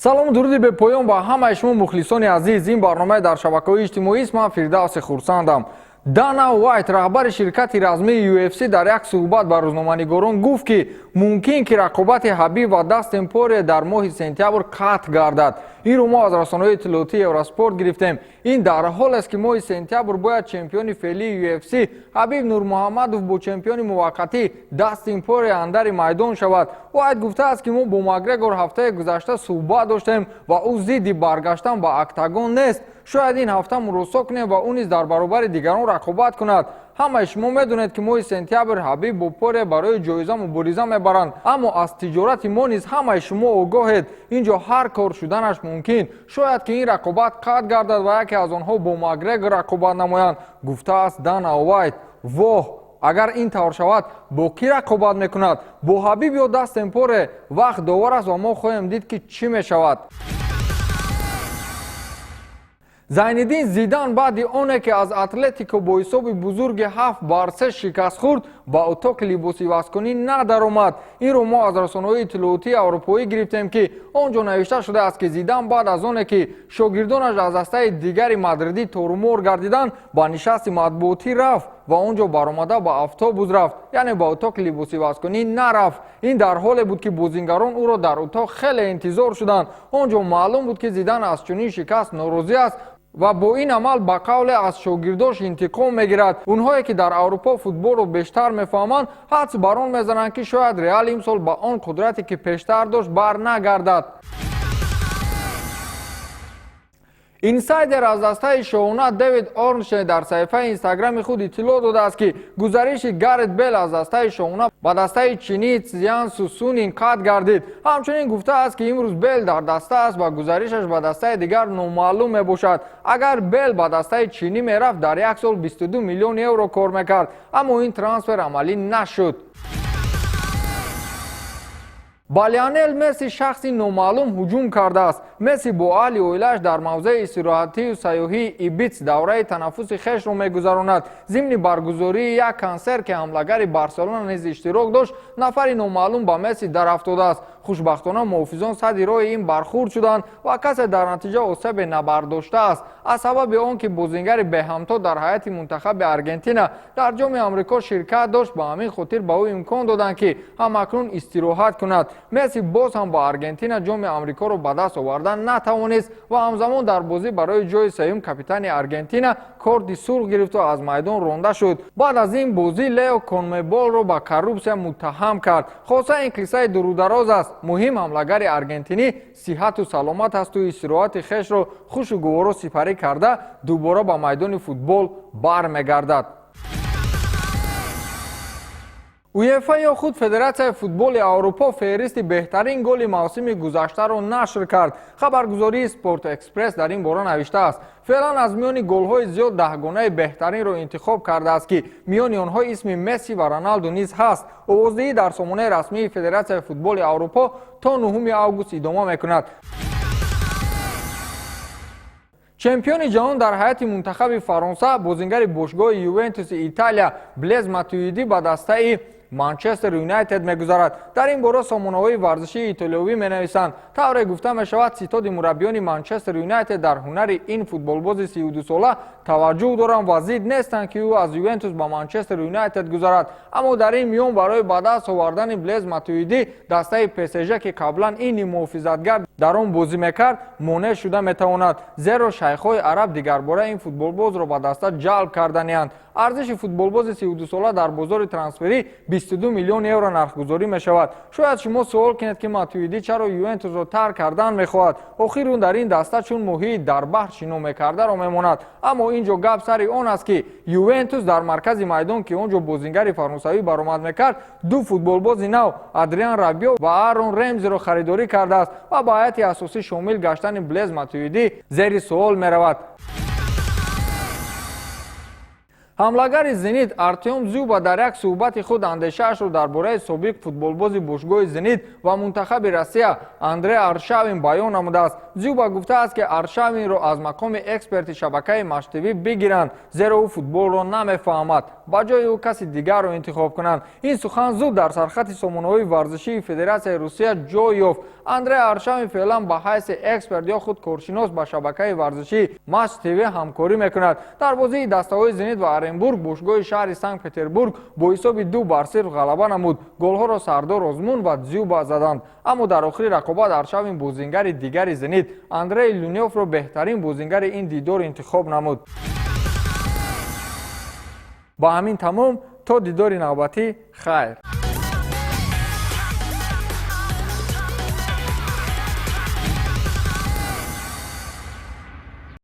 Салому дуруди бепоён ба ҳамаи шумо, мухлисони азиз. Ин барномаи дар шабакаҳои иҷтимоист. Ман Фирдавси Хурсандам. Дана Уайт, раҳбари ширкати размии UFC, дар як суҳбат ба рӯзноманигорон гуфт, ки мумкин ки рақобати Ҳабиб ва Дастин Порье дар моҳи сентябр қатъ гардад. Инро мо аз расонаҳои иттилоотии Евроспорт гирифтем. Ин дар ҳолест, ки моҳи сентябр бояд чемпиони феълии UFC Ҳабиб Нурмуҳаммадов бо чемпиони муваққатӣ Дастин Порье андари майдон шавад. Уайт гуфтааст, ки мо бо Макгрегор ҳафтаи гузашта суҳбат доштем ва ӯ зидди баргаштан ба октагон нест. Шояд ин ҳафта муросо кунем ва ӯ низ дар баробари дигарон рақобат кунад. Ҳамаи шумо медонед, ки моҳи сентябр Ҳабиб бо Порье барои ҷоиза мубориза мебаранд, аммо аз тиҷорати мо низ ҳамаи шумо огоҳед. Ин ҷо ҳар кор шуданаш мумкин. Шояд ки ин рақобат қатъ гардад ва яке аз онҳо бо Макгрегор рақобат намоянд, гуфтааст Дана Уайт. Воҳ, агар ин тавр шавад, бо кӣ рақобат мекунад, бо Ҳабиб ё Дастин Порье? Вақт довар аст ва мо хоҳем дид, ки чӣ мешавад. Зайниддин Зидан баъди оне ки аз Атлетико бо ҳисоби бузурги 7-3 шикаст хӯрд, ба утоқи либосивазкунӣ надаромад. Инро мо аз расонаҳои иттилоотии аврупоӣ гирифтем, ки он ҷо навишта шудааст, ки Зидан баъд аз оне ки шогирдонаш аз дастаи дигари мадридӣ торумор гардиданд, ба нишасти матбуотӣ рафт ва он ҷо баромада ба автобус рафт, яъне ба утоқи либосивазкунӣ нарафт. Ин дар ҳоле буд, ки бозингарон ӯро дар утоқ хеле интизор шуданд. Он ҷо маълум буд, ки Зидан аз чунин шикаст норозӣ аст ва бо ин амал ба қавле аз шогирдош интиқом мегирад. Онҳое ки дар Аврупо футболро бештар мефаҳманд, ҳадс бар он мезананд, ки шояд Реал имсол ба он қудрате, ки пештар дошт, бар нагардад. Инсайдер аз дастаи шоҳона Дэвид Орнштейн дар саҳифаи Инстаграми худ иттилоъ додааст, ки гузариши Гарет Бел аз дастаи шоҳона ба дастаи чинии Цзянсу Сунин қатъ гардид. Ҳамчунин гуфтааст, ки имрӯз Бел дар даста аст ва гузаришаш ба дастаи дигар номаълум мебошад. Агар Бел ба дастаи чинӣ мерафт, дар як сол 22 миллион евро кор мекард, аммо ин трансфер амалӣ нашуд. Ба Лионел Месси шахси номаълум ҳуҷум кардааст. Месси бо аҳли оилааш дар мавзеи истироҳатию сайёҳии Ибиц давраи танаффуси хешро мегузаронад. Зимни баргузории як консерт, ки ҳамлагари Барселона низ иштирок дошт, нафари номаълум ба Месси дарафтодааст. Хушбахтона, муҳофизон садди роҳи ин бархурд шуданд ва касе дар натиҷа осебе набардоштааст. Аз сабаби он ки бозингари беҳамто дар ҳайати мунтахаби Аргентина дар Ҷоми Амрико ширкат дошт, ба ҳамин хотир ба ӯ имкон доданд, ки ҳамакнун истироҳат кунад. Месси боз ҳам ба Аргентина Ҷоми Амрикоро ба даст овардан натавонист ва ҳамзамон дар бозӣ барои ҷои сеюм капитани Аргентина корти сурх гирифту аз майдон ронда шуд. Баъд аз ин бозӣ Лео Конмеболро ба коррупсия муттаҳам кард. Хоса, ин қиссаи дурудароз аст. Муҳим, ҳамлагари аргентинӣ сиҳату саломат асту истироҳати хешро хушу гуворо сипарӣ карда, дубора ба майдони футбол бармегардад. УЕФА ё худ Федератсияи футболи Аврупо феҳристи беҳтарин голи мавсими гузаштаро нашр кард. Хабаргузории Спорт Экспресс дар ин бора навиштааст. Феълан аз миёни голҳои зиёд даҳгонаи беҳтаринро интихоб кардааст, ки миёни онҳо исми Месси ва Роналду низ ҳаст. Овоздиҳӣ дар сомонаи расмии Федератсияи футболи Аврупо то 9 август идома мекунад. Чемпиони ҷаҳон дар ҳайати мунтахаби Фаронса, бозингари бошгоҳи Ювентуси Италия Блез Матуиди ба дастаи Манчестер Юнайтед мегузарад. Дар ин бора сомонаҳои варзишии итолиёвӣ менависанд. Тавре гуфта мешавад, ситоди мураббиёни Манчестер Юнайтед дар ҳунари ин футболбози 32сола таваҷҷӯҳ доранд ва зид нестанд, ки ӯ аз Ювентус ба Манчестер Юнайтед гузарад. Аммо дар ин миён барои ба даст овардани Блез Матуидӣ дастаи ПСЖ, ки қаблан ин муҳофизатгар дар он бозӣ мекард, монеъ шуда метавонад, зеро шайхҳои араб дигарбора ин футболбозро ба даста ҷалб карданианд. Арзиши футболбози 32сола дар бозори трансферӣ 22 миллион евро нархгузорӣ мешавад. Шояд шумо суол кунед, ки Матуидӣ чаро Ювентусро тарк кардан мехоҳад? Охир ӯ дар ин даста чун моҳии дар баҳр шино мекардаро мемонад. Аммо ин ҷо гап сари он аст, ки Ювентус дар маркази майдон, ки он ҷо бозингари фаронсавӣ баромад мекард, ду футболбози нав, Адриан Рабио ва Аарон Ремзиро харидорӣ кардааст ва ба ҳайати асосӣ шомил гаштани Блез Матуидӣ зери суол меравад. Ҳамлагари «Зенит» Артем Дзюба дар як суҳбати худ андешаашро дар бораи собиқ футболбози бошгоҳи «Зенит» ва мунтахаби Россия Андрей Аршавин баён намудааст. Дзюба гуфтааст, ки Аршавинро аз мақоми эксперти шабакаи Матч ТВ бигиранд, зеро ӯ футболро намефаҳмад, ба ҷои ӯ каси дигарро интихоб кунанд. Ин сухан зуд дар сархати сомонаҳои варзишии Федератсияи Русия ҷой ёфт. Андрей Аршавин феълан ба ҳайси эксперт ё худ коршинос ба шабакаи варзишии Матч ТВ ҳамкорӣ мекунад. Дар бозии дастаҳои «Зенит» ва Оренбург бошгоҳи шаҳри Санкт Петербург бо ҳисоби 2-0 ғалаба намуд. Голҳоро Сардор Озмун ва Дзюба заданд. Аммо дар охири рақобат Аршавин бозингари дигари «Зенит» Андрей Лунёвро беҳтарин бозингари ин дидор интихоб намуд. Ба ҳамин тамом. То дидори навбатӣ, хайр.